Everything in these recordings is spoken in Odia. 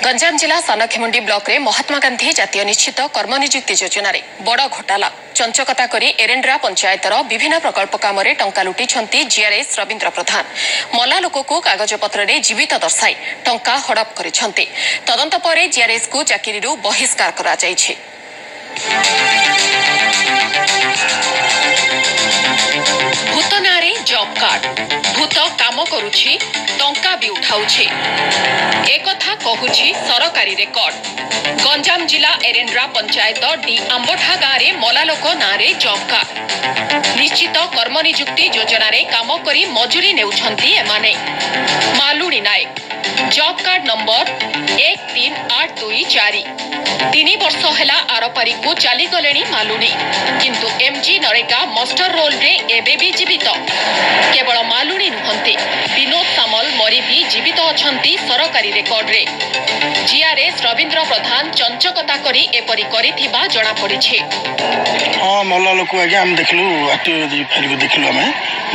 ଗଞ୍ଜାମ ଜିଲ୍ଲା ସାନଖେମୁଣ୍ଡି ବ୍ଲକରେ ମହାତ୍ମା ଗାନ୍ଧୀ ଜାତୀୟ ନିଶ୍ଚିତ କର୍ମନିଯୁକ୍ତି ଯୋଜନାରେ ବଡ଼ ଘୋଟାଲା। ଚଞ୍ଚକତା କରି ଏରେଣ୍ଡ୍ରା ପଞ୍ଚାୟତର ବିଭିନ୍ନ ପ୍ରକଳ୍ପ କାମରେ ଟଙ୍କା ଲୁଟିଛନ୍ତି ଜିଆର୍ଏସ୍ ରବୀନ୍ଦ୍ର ପ୍ରଧାନ। ମଲା ଲୋକକୁ କାଗଜପତ୍ରରେ ଜୀବିତ ଦର୍ଶାଇ ଟଙ୍କା ହଡପ କରିଛନ୍ତି। ତଦନ୍ତ ପରେ ଜିଆର୍ଏସ୍କୁ ଚାକିରିରୁ ବହିଷ୍କାର କରାଯାଇଛି। ଭୂତ ନାଁରେ ଜବ୍ କାର୍ଡ। ଭୂତ କାମ କରୁଛି, ଟଙ୍କା ବି ଉଠାଉଛି, ଏକଥା କହୁଛି ସରକାରୀ ରେକର୍ଡ। ଗଞ୍ଜାମ ଜିଲ୍ଲା ଏରେଣ୍ଡ୍ରା ପଞ୍ଚାୟତ ଡି ଆମ୍ବଠା ଗାଁରେ ମଲା ଲୋକ ନାଁରେ ଜବ୍ କାର୍ଡ। ନିଶ୍ଚିତ କର୍ମନିଯୁକ୍ତି ଯୋଜନାରେ କାମ କରି ମଜୁରୀ ନେଉଛନ୍ତି ଏମାନେ। ମାଲୁଣୀ ନାୟକ, ଜବ୍ କାର୍ଡ ନମ୍ବର 13824। 3 ବର୍ଷ ହେଲା ଆରପାରିକୁ ଚାଲିଗଲେଣି ମାଲୁଣୀ, କିନ୍ତୁ ଏମ୍ଜି ନରେଗା ମଷ୍ଟର ରୋଲରେ ଏବେ ବି ଜୀବିତ। କେବଳ ମାଲୁଣୀ ନୁହନ୍ତି, ବିନୋଦ ସାମଲ ମରି ବି ଜୀବିତ ଅଛନ୍ତି ସରକାରୀ ରେକର୍ଡରେ। ଜିଆର୍ଏସ୍ ରବୀନ୍ଦ୍ର ପ୍ରଧାନ ଚଞ୍ଚକତା କରି ଏପରି କରିଥିବା ଜଣାପଡ଼ିଛି। ହଁ, ମଲା ଲୋକ ଆଜ୍ଞା, ଆମେ ଦେଖିଲୁ, ଆର୍ଟିଓ ଫାଇଲକୁ ଦେଖିଲୁ ଆମେ,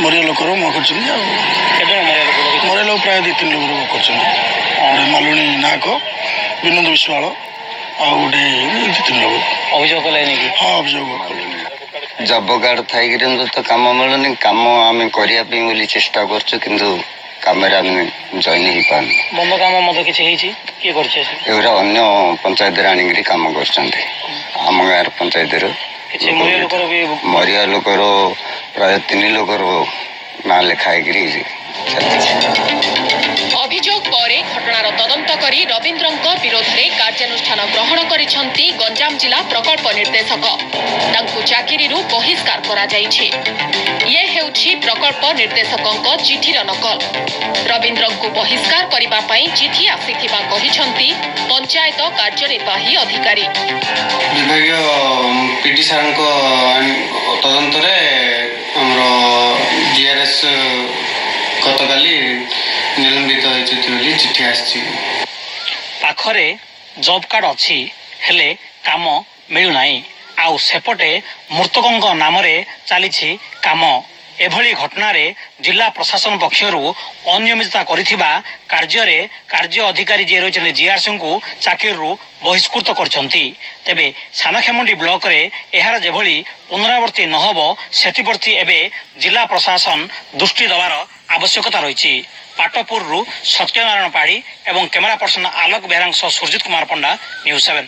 ମରିବା ଲୋକର ମୁହଁ କରିଛନ୍ତି। ଆଉ ମରିବା ଲୋକ ପ୍ରାୟ 2 3 ଲୋକର କରିଛନ୍ତି। ଗୋଟେ ମାଲୁଣୀ ନାୟକ, ବିନୋଦ ବିଶ୍ୱାଳ, ଆଉ ଗୋଟେ 2 3 ଲୋକ। ଅଭିଯୋଗ କଲେ କି? ହଁ, ଅଭିଯୋଗ କଲେ। ଜବ କାର୍ଡ ଥାଇକିରି ତ କାମ ମିଳୁନି। କାମ ଆମେ କରିବା ପାଇଁ ବୋଲି ଚେଷ୍ଟା କରୁଛୁ, କିନ୍ତୁ କାମରେ ଆମେ ଜଏନ୍ ହେଇପାରୁନୁ। ବନ୍ଧ କାମ ମଧ୍ୟ କିଛି ହେଇଛି, କିଏ କରୁଛି? ଏଗୁଡ଼ା ଅନ୍ୟ ପଞ୍ଚାୟତରେ ଆଣିକିରି କାମ କରୁଛନ୍ତି। ଆମ ଗାଁର ପଞ୍ଚାୟତରୁ କିଛି ମରିବା ଲୋକର ବି ମରିବା ଲୋକର ପ୍ରାୟ 3 ଲୋକର ନାଁ ଲେଖା ହେଇକିରି ଚାଲିଛି। ଅଭିଯୋଗ ପରେ ଘଟଣାର ତଦନ୍ତ କରି ରବୀନ୍ଦ୍ରଙ୍କ ବିରୋଧରେ କାର୍ଯ୍ୟାନୁଷ୍ଠାନ ଗ୍ରହଣ କରିଛନ୍ତି ଗଞ୍ଜାମ ଜିଲ୍ଲା ପ୍ରକଳ୍ପ ନିର୍ଦ୍ଦେଶକ। ତାଙ୍କୁ ଚାକିରିରୁ ବହିଷ୍କାର କରାଯାଇଛି। ଇଏ ହେଉଛି ପ୍ରକଳ୍ପ ନିର୍ଦ୍ଦେଶକଙ୍କ ଚିଠିର ନକଲ। ରବୀନ୍ଦ୍ରଙ୍କୁ ବହିଷ୍କାର କରିବା ପାଇଁ ଚିଠି ଆସିଥିବା କହିଛନ୍ତି ପଞ୍ଚାୟତ କାର୍ଯ୍ୟନିର୍ବାହୀ ଅଧିକାରୀ। ବିଭାଗୀୟ ପିଡି ସାର୍ଙ୍କ ତଦନ୍ତରେ ଆମର ଜିଆର୍ଏସ୍ ଗତକାଲି ନିଲମ୍ବିତ ହୋଇଛନ୍ତି ବୋଲି ଚିଠି ଆସିଛି। ପାଖରେ ଜବ୍ କାର୍ଡ ଅଛି, ହେଲେ କାମ ମିଳୁନାହିଁ, ଆଉ ସେପଟେ ମୃତକଙ୍କ ନାମରେ ଚାଲିଛି କାମ। ଏଭଳି ଘଟଣାରେ ଜିଲ୍ଲା ପ୍ରଶାସନ ପକ୍ଷରୁ ଅନିୟମିତତା କରିଥିବା କାର୍ଯ୍ୟରେ କାର୍ଯ୍ୟ ଅଧିକାରୀ ଯିଏ ରହିଛନ୍ତି ଜିଆର୍ସିଙ୍କୁ ଚାକିରିରୁ ବହିଷ୍କୃତ କରିଛନ୍ତି। ତେବେ ସାନଖେମୁଣ୍ଡି ବ୍ଲକରେ ଏହାର ଯେଭଳି ପୁନରାବୃତ୍ତି ନ ହେବ, ସେଥିପ୍ରତି ଏବେ ଜିଲ୍ଲା ପ୍ରଶାସନ ଦୃଷ୍ଟି ଦେବାର ଆବଶ୍ୟକତା ରହିଛି। ପାଟପୁରରୁ ସତ୍ୟନାରାୟଣ ପାଢ଼ୀ ଏବଂ କ୍ୟାମେରା ପର୍ସନ ଆଲୋକ ବେହେରାଙ୍କ ସହ ସୁରଜିତ କୁମାର ପଣ୍ଡା, ନ୍ୟୁଜ୍ 7।